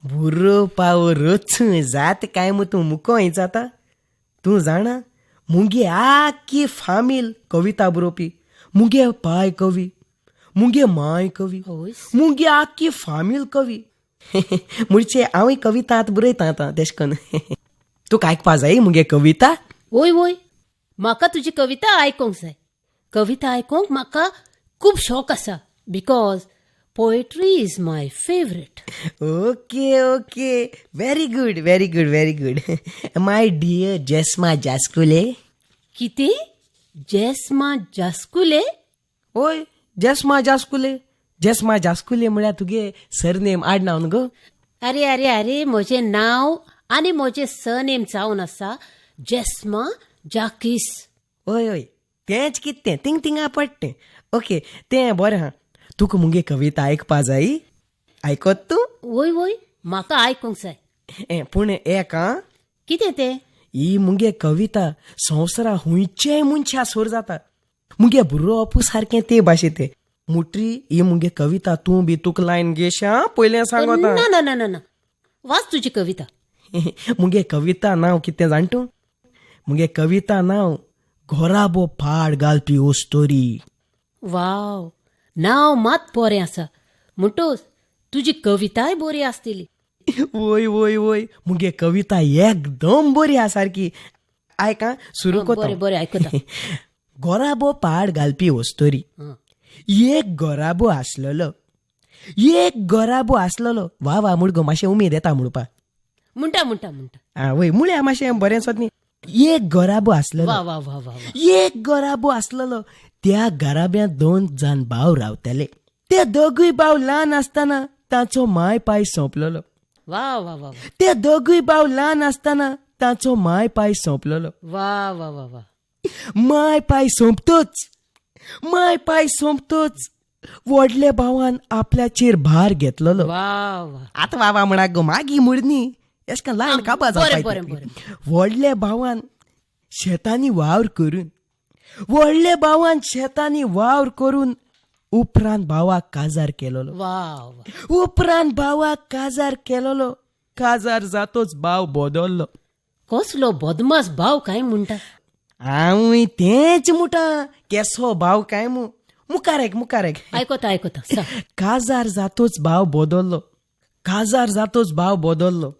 बरोवपा वो रोचूंक जाता काय मू तूं मुको जाता? तूं जाणा, मुगे आख्खी फामील कविता बरोवपी. मुगे पाय कवी, मुगे माय कवी, मुगे आख्खी फामील कवी. मुळचे हांवूय कविता आतां बरयता आतां तेश कन्न. तुका आयकपा जाय मुगे कविता? वय वय, म्हाका तुजी कविता आयकोंक जाय. कविता आयकोंक म्हाका खूब शौक आसा, because poetry is my favourite. Okay okay, very good very good very good. My dear Jesma Jaskule. कितें? जेस्मा जास्कुले? ओय, जेस्मा जास्कुले. जेस्मा जास्कुले म्हळ्यार तुगे सरनेम, आडनांव न्हू गो? अरे अरे अरे, म्हजें नांव आनी म्हजें सरनेम जावन आसा जेस्मा जाकीस. ओय ओय, तेंच कितें तें थिंग थिंगा पडटें. ओके, तें बरें आहा. तुका मुगे कविता आयकपा जाय? आयकत तूं? वय वय, म्हाका आयकूंक जाय. पूण एक आं. कितें तें? ही मुगे कविता संवसारा हुंयचेय मनशा सोर जाता. मुगे बरोवप सारकें ते भाशे तें मुट्री. ही मुगे कविता तूं बी तुका लायन घेशा पयलें सांगता. ना ना ना ना, वाच तुजी कविता. मुगे कविता नांव कितें जाण तूं? मुगे कविता नांव घोराबो पाड घालपी अस्तोरी. वाव, नांव मात बरें आसा म्हणटूच तुजी कविताय बरी आसतली. वय वय वय, मुगे कविता एकदम बरी आसा सारकी. आयक आं, सुरू कोता. बरें बरें, आयकता. घोराबो पाड घालपी अस्तोरी. एक घोराबो आसलेलो, एक घोराबो आसलेलो. वा वा मुडगो मातशें उमेद येता म्हणपा. म्हणटा म्हणटा म्हणटा. आं वय, मुळ्या मातशें बरें सोद न्ही. एक घराबो आसलेलो, वा वा वा वा, एक घराबो आसलेलो. त्या घराब्यांत 2 जाण भाव रावताले. ते दोगूय भाव ल्हान आसतना ताचो माय पाय सोंपलेलो. वा वा वा. ते दोगूय भाव ल्हान आसतना ताचो माय पाय सोंपलेलो. वा वा वा वा. माय पाय सोंपतोच, माय पाय सोंपतोच व्हडल्या भावान आपल्याचेर भार घेतलेलो. वा वा. आतां वा वा म्हणाक गो मागीर म्हणनी एशका ल्हान काबा जावपाक. व्हडल्या भावान शेतांनी वावर करून, व्हडल्या भावान शेतांनी वावर करून उपरांत भावाक काजार केलेलो. उपरांत भावाक काजार केलेलो. काजार जातोच भाव बदल्लो. कसलो बदमास भाव काय म्हणटा? हांवूय तेंच म्हणटा, केसो भाव काय मू. मुखार आयक, मुखार आयक. आयकता आयकता. काजार जातोच भाव बदल्लो, काजार जातोच भाव बदल्लो.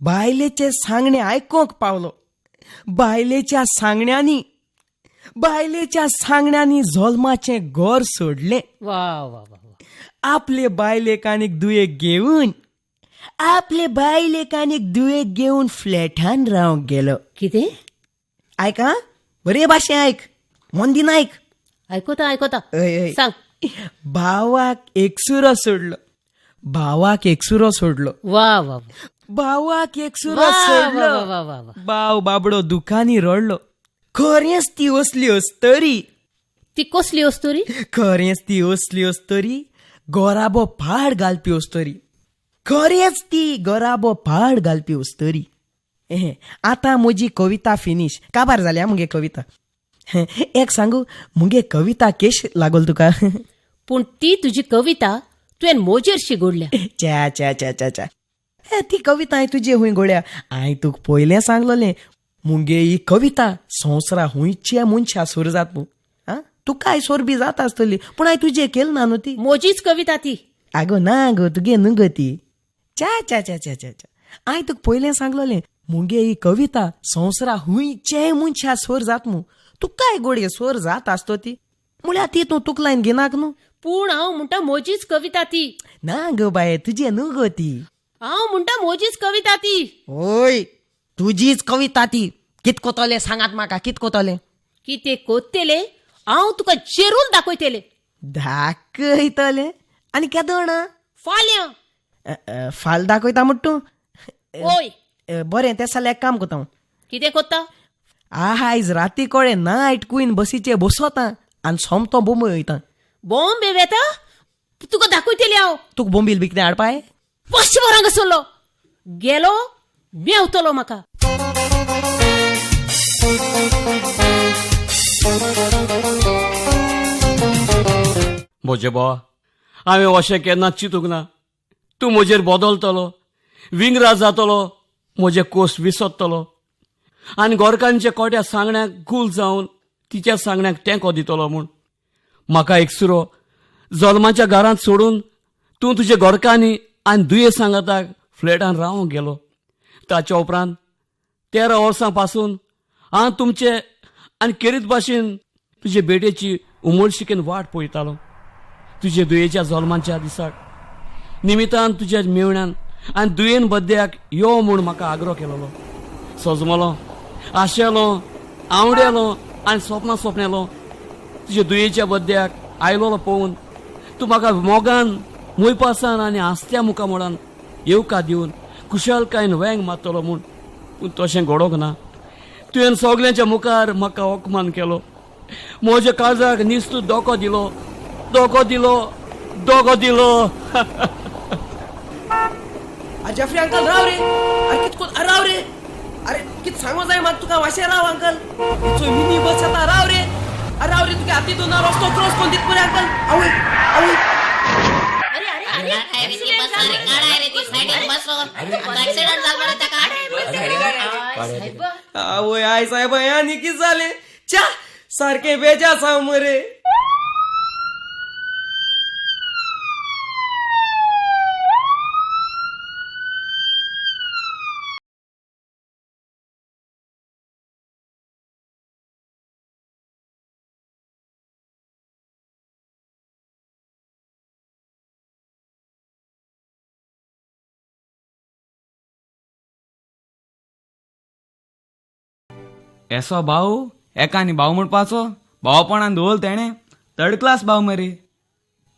बायलेचे सांगणे आयकोंक पावलो. बायलेच्या सांगण्यांनी, बायलेच्या सांगण्यांनी जल्माचें घर सोडलें. वा वा वा. आपले बायलेक आनीक दुयेक घेवन, आपले बायलेक आनीक दुयेक घेवन फ्लॅटान रावंक गेलो. कितें? आयक आं, बरे भाशेन आयक, मन दिना आयक. आयकता आयकता, सांग. भावाक एकसुरो सोडलो, भावाक एकसुरो सोडलो. वा वा. भावाक एकसुरो सोडलो. भाव बाबडो दुखानी रडलो. खरेंच ती असली अस्तोरी. ती कसली अस्तोरी? खरेंच ती असली अस्तोरी, गोराबो पाड घालपी अस्तोरी. खरेंच ती गोराबो पाड घालपी अस्तोरी. आतां म्हजी कविता फिनीश. काबार जाल्या मुगे कविता. एक सांगू, मुगे कविता केश लागोल तुका? पूण ती तुजी कविता तुवें मोजेर शिगोडल्या. च्या च्या च्या च्या च्या, ती कविता हांवें तुजे हुंय गोळ्या. हांवें तुका पयलें सांगलोलें, मुगे ही कविता संवसारा हुंयच्या मनशा सोर जात मू. आं, तुकाय सोर बी जाता आसतली, पूण हांवें तुजे केल ना न्हू ती. मोजीच कविता ती. आगो ना गो, तुगे न्हू गो ती. च्या च्या च्या च्या च्या, हांवें तुका पयलें सांगलोलें, मुगे ही कविता संवसारा हुंयचे मनशा सोर जात मू. तुकाय गोडये सोर जात आसतो ती, म्हळ्यार ती तूं तुकलायन घेनाक न्हू. पूण हांव म्हणटा मोजीच कविता ती. ना गो बाये, तुजे न्हू गो ती. हांव म्हणटा मोजीच कविता ती. ओय, तुजीच कविता ती. कित कोतले सांगात म्हाका, कित कोतले? कितें कोत्तेले हांव तुका जेरून दाखयतले. दाखयतले? आनी केदोण? फाल्यां. फाल दाखयता म्हण तूं? ओय. बरें, तें जाल्यार एक काम कोता हांव. कितें कोत्ता? आयज राती कडेन नायट क्वीन बसीचे बसोता आनी सोमतो बोंबय वयता. बॉम्बे वेता? तुका दाखयतले हांव. तुका बोंबील बी कितें हाडपाय? पांचशे वरांक आसलो गेलो, मेवतलो म्हाका. म्हजे भावा, हांवें अशें केन्ना चिंतूंक ना. तूं म्हजेर बदलतलो, विंगरा जातलो, म्हजे कोस विसरतलो आनी गोरकांच्या कोट्या सांगण्याक गुल जावन तिच्या सांगण्याक तेंको दितलो म्हूण. म्हाका एकसुरो जल्माच्या घरांत सोडून तूं तुजे गोरकांनी आनी दुये सांगाताक फ्लॅटान रावंक गेलो. ताच्या उपरांत 13 वर्सां पासून हांव तुमचे आनी केरीत भाशेन तुजे बेटेची उमळशिकेन वाट पळयतालो. तुजे दुयेच्या जल्माच्या दिसाक निमितान तुज्या मेवण्यान आनी दुयेन बद्द्याक यो म्हूण म्हाका आग्रो केलोलो. सजमलो, आशेलो, आवडेलो आनी सोपनां सोपणेलो. तुजे दुयेच्या बद्द्याक आयलोलो पळोवन तूं म्हाका मोगान, मोयपासान आनी हांसत्या मुखामोडान येवकार दिवन खुशालकायेन वेंग मारतलो म्हूण. पूण तशें घडोवंक ना. तुवें सगल्यांच्या मुखार म्हाका अपमान केलो. म्हज्या काळजाक निस्तू धोको दिलो, धोको दिलो, धोको दिलो. जेफ्री अंकल राव रे, अरे कित राव रे, अरे कित सांगो जाय म्हाका तुका, वाशे राव अंकल, चोय मिनी बस येता, राव रे, अरे राव रे, तुका हाती दोन रस्तो क्रॉस कोण दित मरे अंकल. आवय आवय, आवय I साहेब, आनी कित जालें? च्या, सारकें बेजास हांव मरे. एसो भाऊ एका आनी भाव म्हणपाचो भावपणान दवरल तेणें थर्ड क्लास भाव मरे.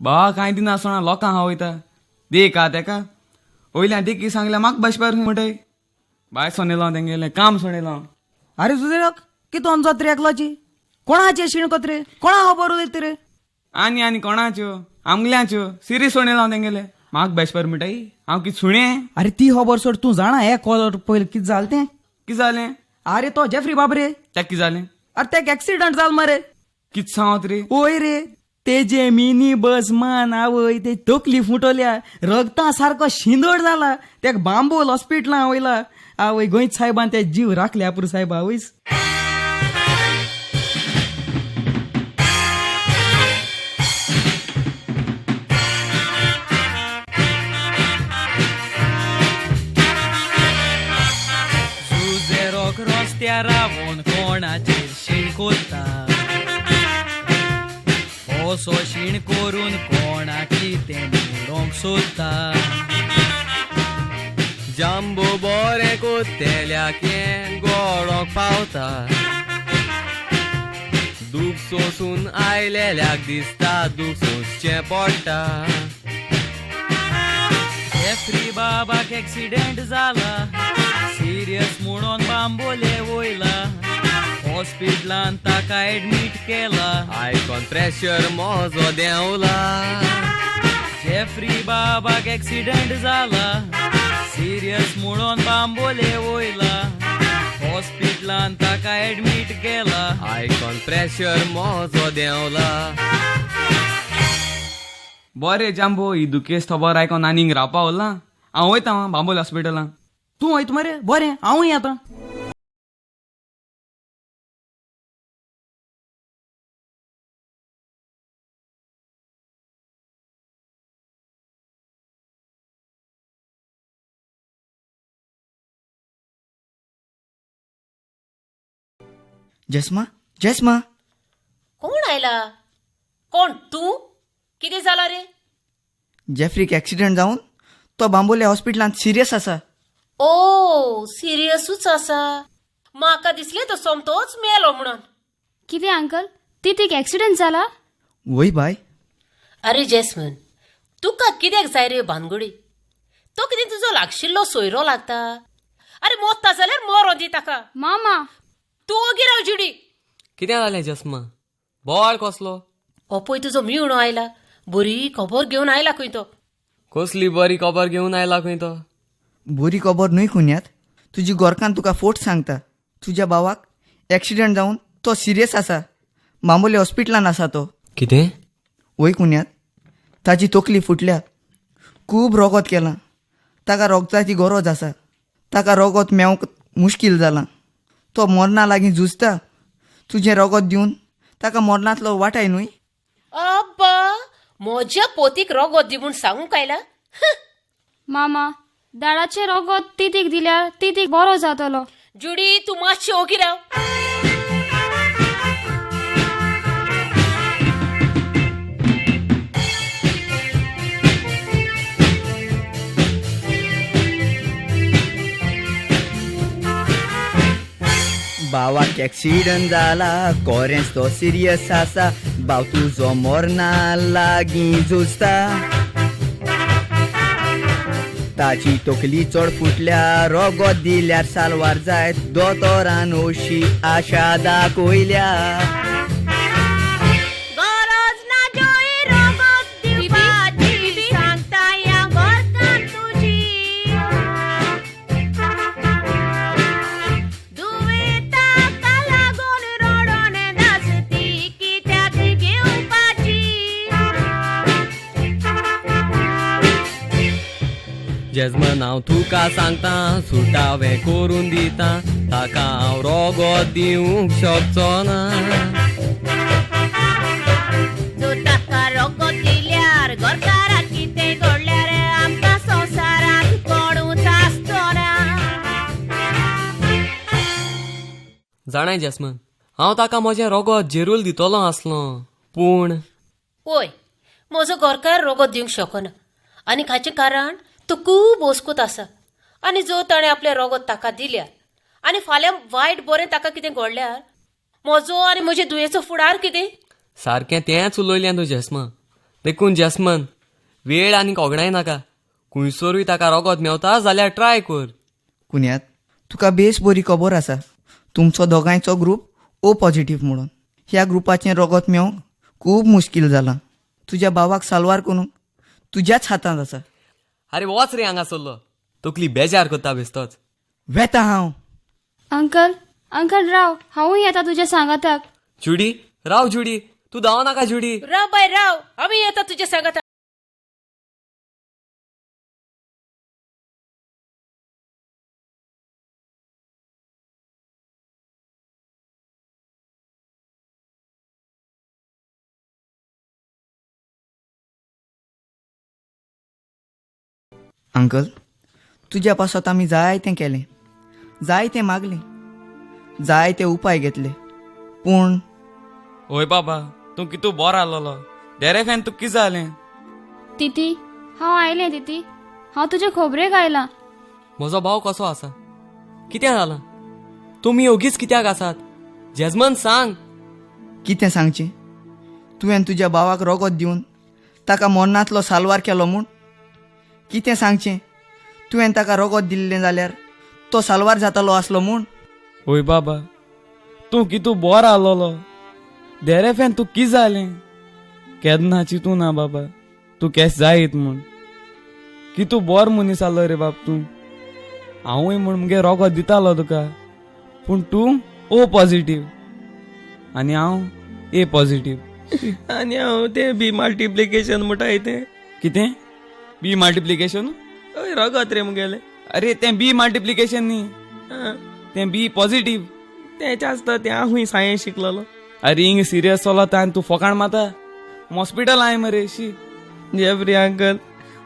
भावा कांय दिना आसतना लोकां हांव वयता देख आ तेका वयल्यान देखी सांगल्या म्हाका बसपार म्हणटाय बाय सोनेलो तेंगेलें काम सोणयलो. आरे जुजेराक कितें अनजात रे एकलाची? कोणाचे शीण कोत रे? कोणा खबर उलयत रे? आनी आनी कोणाच्यो आमगल्यांच्यो सिरीस सोणयलो तेंगेलें म्हाका बेशपर म्हणटाय हांव कितें सुणें? आरे ती खबर सोड, तूं जाणा एक कॉलर पयलीं कितें जालें तें? कितें जालें? आरे तो जेफ्री बाब रे. तेका कितें जालें? आरे तेका एक्सिडंट जाल मरे. कितें सांगत रे? ओय रे, तेजे मिनी बस मान आवय ते तकली फुटोल्या, रगता सारको शिंदोड जाला, तेका बांबोल हॉस्पिटलां वयला. आवय गोंयच साहेबान ते जीव राखले पुरो साहेब आवयस. जुजेरोक रस्त्यार रावोन कोणाचेर शीण कोत्ता, असो शीण करून कोणाक कितें म्हणोंक सोदता. जांबो बोरें कोत्तेल्याक हें गोडोंक पावता, दूख सोसून आयलेल्याक दिसता दूख सोंसचें पडटा. जेफ्री बाबाक एक्सिडेंट जाला, सिरियस म्हणून बांबोले वयला, हॉस्पिटलान ताका एडमीट केला. आयकोन प्रेशर मोजो देंवला. जेफ्री बाबाक एक्सिडेंट जाला, सिरियस म्हणून बांबोले वयला, हॉस्पिटलान ताका एडमीट केला. आयकोन प्रेशर मोजो देंवला. बरें जांबो, ही दुखेस्त खबर आयकोन आनीक रावपा उरला. हांव वयता बांबोल हॉस्पिटलान. तूं वयता मरे? बरें, हांवूय येता. जस्मा, जस्मा. कोण आयला? कोण तूं? कितें जाला रे? जेफ्रीक एक्सिडंट जावन तो बांबोले हॉस्पिटलांत सिरियस आसा. ओ सिरियसूच आसा? म्हाका दिसलें तो सोमतोच मेलो म्हणून. कितें अंकल, तितीक एक्सिडंट जाला? वय बाय. अरे जॅस्मन, तुका कित्याक जाय रे भानगडी? तो कितें तुजो लागशिल्लो सोयरो लागता? अरे मोत्ता जाल्यार मरो दी ताका. मामा तूं ओगी राव जुडी. कितें जालें जस्मा? बोवाळ कसलो? हो पळय तुजो मिवणो आयला, बरी खबर घेवन आयला खंय तो. कसली बरी खबर घेवन आयला खंय तो? बरी खबर न्हय खुन्यात, तुजी गोरकान तुका फोट सांगता. तुज्या भावाक एक्सिडंट जावन तो सिरियस आसा, बांबोले हॉस्पिटलान आसा तो. कितें? वय कुन्यात, ताची तकली फुटल्या, खूब रोगत केलां, ताका रोगताची गरज आसा. ताका रोगत मेवंक मुश्कील जालां, तो मरणा लागीं झुजता. तुजें रोगत दिवन ताका मरणांतलो वाटाय न्हय? अब्बा, म्हज्या पोतीक रोगत दी म्हूण सांगूंक आयला? मामा, दाडाचें रोगत तितीक दिल्यार तितीक बरो जातलो. जुडी, तूं मातशी ओगी राव. भावाक एक्सिडंट जाला, कोरेंच तो सिरियस आसा, भाव तुजो मरणा लागीं झुजता. ताची तकली चड फुटल्या, रोगत दिल्यार सालवार जायत, दोतोरान अशी आशा दाखयल्या. गरज ना जोय रोगत दिवपाची, सांगता ह्या घरकान्न तुजी. दुयेंताका लागून रडोन नासती कित्याक घेवपाची. जेजमन हांव तुका सांगता, सुटावें करून दिता, ताका हांव रोगोत दिवंक शकचो ना. जो ताका रोगोत दिल्यार घरकाराक कितें घडल्यार आमकां संवसारांत कोणूच आसचो ना. जाणाय जेस्मन, हांव ताका म्हजें रोगोत जेरूल दितलो आसलो, पूण ओय, म्हजो घरकार रोगोत दिवंक शकना आनी हाचें कारण तो खूब ओस्कूत आसा. आनी जो ताणें आपलें रोगोत ताका दिल्यार आनी फाल्यां वायट बरें ताका कितें घडल्यार म्हजो आनी म्हजे दुयेचो फुडार कितें? सारकें तेंच उलयलें तूं जेस्मा. देखून जेस्मन, वेळ आनी कोगणाय नाका. खुंयसरूय ताका रोगोत मेवता जाल्यार ट्राय कर. कुन्याद, तुका बेस बरी खबर आसा तुमचो दोगांयचो ग्रूप ओ पॉजिटीव म्हणून. ह्या ग्रुपाचें रोगोत मेवंक खूब मुश्कील जालां. तुज्या भावाक साल्वार करूंक तुज्याच हातांत आसा. अरे वच रे हांगा सरलो, तकली बेजार करता बेस्तोच. वेता हांव. अंकल, अंकल राव, हांवूय येता तुज्या सांगाताक. जुडी राव, जुडी तूं धांव नाका जुडी. राव बाय राव, आमी येता तुज्या सांगाताक. अंकल, तुज्या पासत आमी जायतें केलें, जायतें मागलें, जायते उपाय घेतले, पूण ओय बाबा, तूं कितू बोर आसलेलो. देरेफेन तुका कितें जालें? तिती, हांव आयलें. तिती, हांव तुजे खबरेक आयलां. म्हजो भाव कसो आसा? कितें जालां? तुमी ओगीच कित्याक आसात? जेजमन सांग. कितें सांगचें? तुवें तुज्या भावाक रोगोत दिवन ताका मरणांतलो साल्वार केलो म्हूण कितें सांगचें? तुवें ताका रोगोत दिल्लें जाल्यार तो साल्वार जातालो आसलो म्हूण? ओय बाबा, तूं कितू बोर आसलेलो. देरेफेन तूं कितें जालें? केन्ना चिंतू ना बाबा तूं केस जायत म्हूण. कितू बोर मनीस आसलो रे बाब तूं. हांवूय म्हूण मुगे रोगोत दितालो तुका, पूण तूं ओ पॉजिटीव आनी हांव ए पॉजिटीव. आनी हांव तें बी मल्टिप्लिकेशन म्हणटाय तें. कितें बी मल्टिप्लिकेशन? हय, रोगोत रे मुगेलें. अरे तें बी मल्टिप्लिकेशन न्ही, तें बी पॉजिटीव. तेंच आसता तें, हांवूय सायन्स शिकलेलो. अरे हिंग सिरियस चलता आनी तूं फोकाण माता. हॉस्पिटल I मरे शी. जेफ्री अंकल,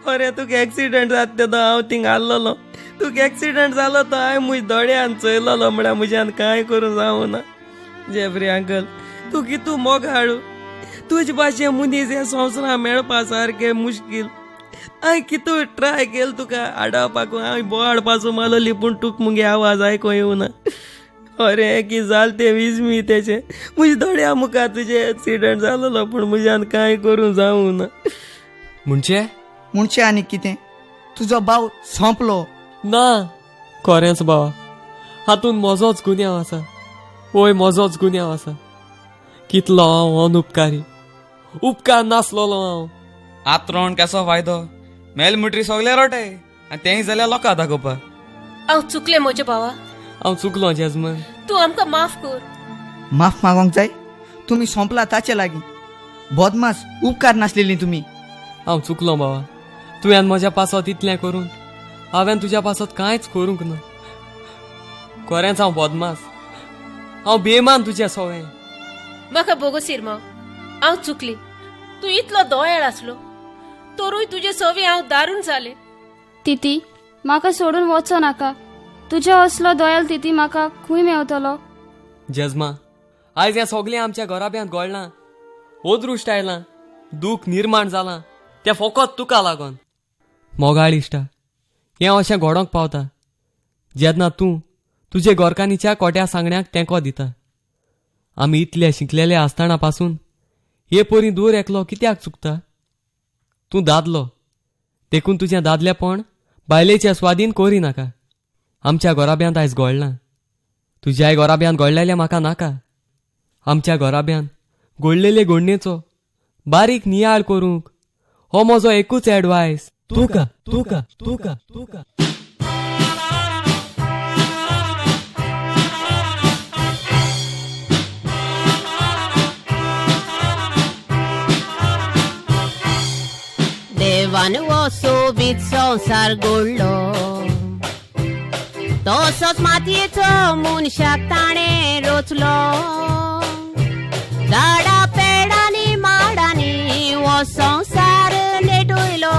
अरे तुका एक्सिडंट जाता तेदो हांव थिंग आसलेलो. तुका एक्सिडंट जालो तो हांवें म्हज्या दोळ्यान चोयलेलो, म्हळ्यार म्हज्यान कांय करूं जावना. जेफ्री अंकल, तूं कितू मोगाळू. तुजे भाशेन मनीस हे संवसारां मेळपा सारकें मुश्कील. हांवें कितू ट्राय केल तुका आडावपाक, हांवें बो हाडपाचो मारलोली, पूण तुका मुगे आवाज आयको येवना. अरे की जाल तें विजमी तेचें. म्हज्या दोळ्या मुखार तुजें एक्सिडंट जालेलो, पूण म्हज्यान कांय करूं जावना. म्हणजे म्हणचें आनी कितें? तुजो भाव सोंपलो. ना, खरेंच बाबा, हातूंत म्हजोच गुन्यांव आसा. वय, म्हजोच गुन्यांव आसा. कितलो हांव अनुपकारी, उपकार नासलेलो हांव. आत्रोण कसो फायदो? मेल मुटरी सगळे रोटे आनी तेंय जाल्यार लोकां दाखोवपा. हांव चुकलें म्हज्या भावा. हांव चुकलो जेजमन. तूं आमकां माफ कर. माफ मागोंक जाय? तुमी सोंपला ताचे लागीं. बदमास, उपकार नासलेलीं तुमी. हांव चुकलो बाबा. तुवें म्हज्या पासत इतलें करून हांवें तुज्या पासत कांयच करूंक ना. खरेंच हांव बदमास, हांव बेमान तुज्या सोवें. म्हाका बोगोस इरमांव, हांव चुकली. तूं इतलो दोयाळ आसलो तरूय तुजे सवी हांव दारून जालें. तिती, म्हाका सोडून वचो नाका. तुज्या असलो दोयाल तिती म्हाका खूंय मेवतलो? जेजमा, आयज हें सगळें आमच्या घराब्यांत घडलां, अदृश्ट आयलां, दूख निर्माण जालां तें फकत तुका लागून. मोगाळ इश्टा, हें अशें घडोवंक पावता जेन्ना तूं तुजे गोरकानीच्या कोट्या सांगण्याक तेंको दिता. आमी इतले शिकलेले आसतना पासून हे परी दूर एकलो कित्याक चुकता? तूं दादलो, देखून तुजें दादलेपण बायलेच्या स्वादीन करी नाका. आमच्या घराब्यांत आयज घडलां, तुज्याय घराब्यांत घडलेलें म्हाका नाका. आमच्या घराब्यांत घडलेले घडणेचो बारीक नियाळ करूंक हो म्हजो एकूच एडवायस तुका तुका तुका तुका. देवान वसो मनीस संवसार घडलो, तसोच मातयेचो मनशाक ताणें रचलो. झाडां पेडांनी माडांनी हो संवसार नेटयलो,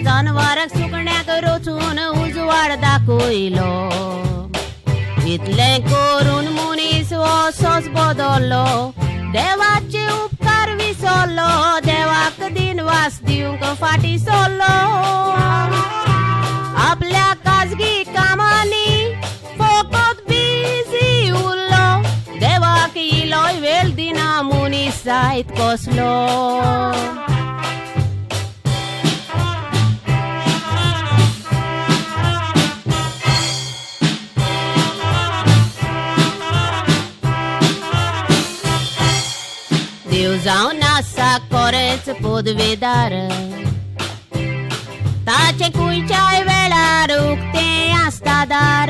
जनवराक सुकण्याक रचून उजवाड दाखयलो. इतलें करून मनीस असोच बदल्लो, देवाचे उपकार विसरलो, देवाक दिनवास दिवंक फाटी सरलो. आपल्या खाजगी कामांनी फकत बिजी उरलो, देवाक इलोय वेळ दिना मनीस जायत कसलो. देव जावन आसा कोरेच पदवेदार, ताचें खंयच्याय वेळार उक्तें आसता दार.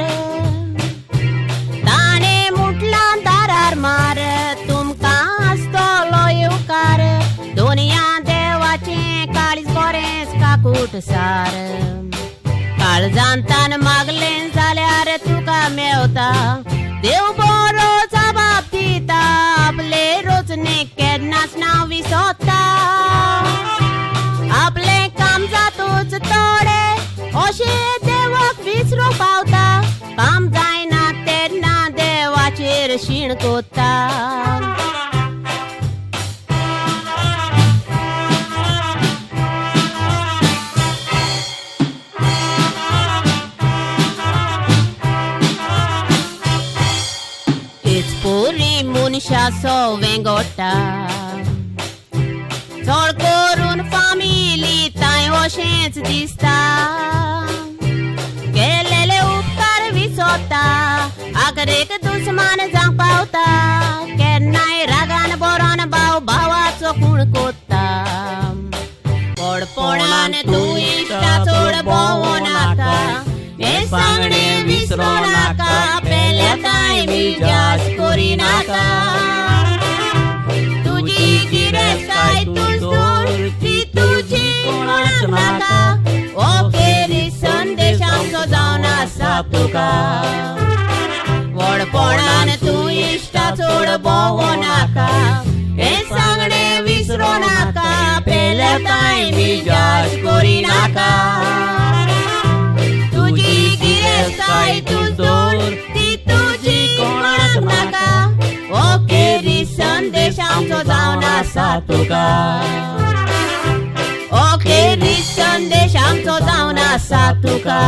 ताणें म्हटलां दारार मार, तुमकां आसतलो येवकार. दोनया देवाचें काळीज बरेंच काकूट सार. काळजान तान मागलें जाल्यार तुका मेवता, देव बरो जबाब दिता. आपले रोजने केन्नाच ना विसरता, आपलें काम जातूच थोडे अशें देवाक विसरूंक पावता. काम जायना तेन्ना देवाचेर शीण कोत्ता. मनशाचो वेंगोटा चड करून फामिली तांय अशेंच दिसता, केलेले उपकार विसरता, आखरेक दुस्मान जावंक पावता. केन्नाय रागान बरोन भाव भावाचो खूण कोत्ता. व्हडपणान तूं इश्टा चड भोंवो नाका, हें सांगणें विसरो नाका, पेल्या तांय मिजाज करिनाका. तुजी गिरेस्तकाय तूंच दवर, ती तुजी कोणाक नाका. ओकेरी संदेश आमचो जावन आसा तुका. व्हडपणान तूं इश्टा चड भोंवो नाका, हें सांगणें विसरो नाका, पेल्या तांय मिजाज करिनाका. तुजी गिरेस्तकाय तूंच दवर, ती तुजी कोणाक नाका. ओकेरी संदेश आमचो जावन आसा तुका. ओकेरी संदेश आमचो जावन आसा तुका.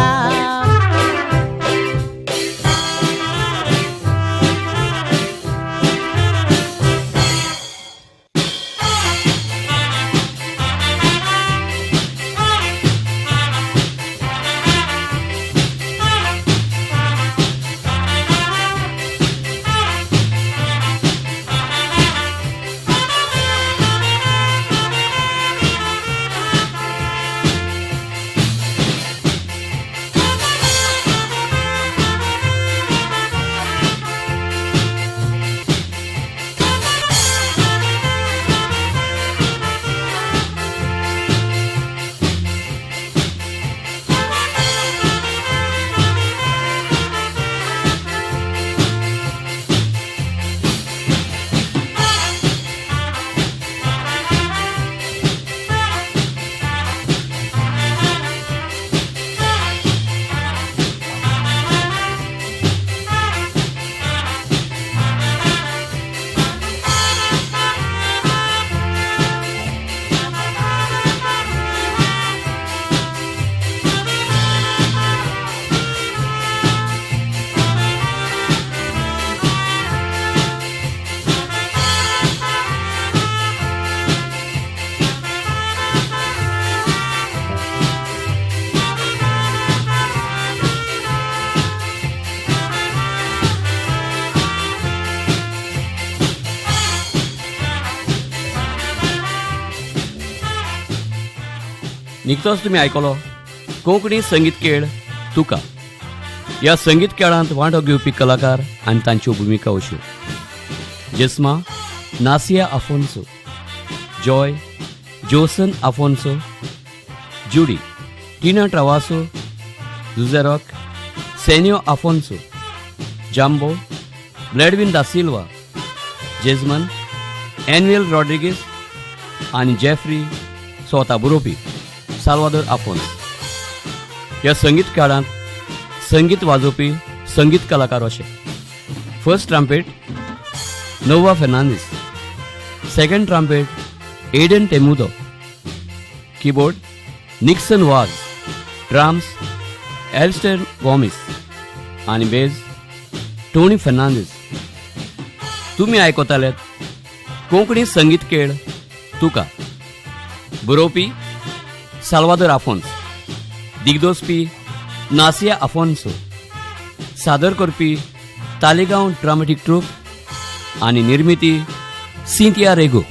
निकतोच तुमी आयकलो कोंकणी संगीत खेळ तुका. ह्या संगीत खेळांत वांटो घेवपी कलाकार आनी तांच्यो भुमिका अश्यो: Jesma Nasia Afonso, Joy Joson Afonso, Judy टिना ट्रावासो, जुझेरॉक, सेनियो आफोन्सो, जांबो, ब्लॅडविन दा सिल्वा, जेजमन, एन्युएल रॉड्रिगीस आनी जेफ्री स्वता बरोवपी साल्वादोर आफोन्स. ह्या संगीत काळांत संगीत वाजोवपी संगीत कलाकार अशे: first trumpet Nova Fernandes, second trumpet Aiden Temudo, keyboard Nixon Vaz, drums Alistair Gomes आनी बेज टोनी फर्नांडीस. तुमी आयकतालेत कोंकणी संगीत खेळ तुका. बरोवपी साल्वादोर आफोन्स, दिग्दोसपी नासिया आफोन्सो, सादर करपी तालिगांव ड्रामेटीक ट्रूप आनी निर्मिती सिंतिया रेगो.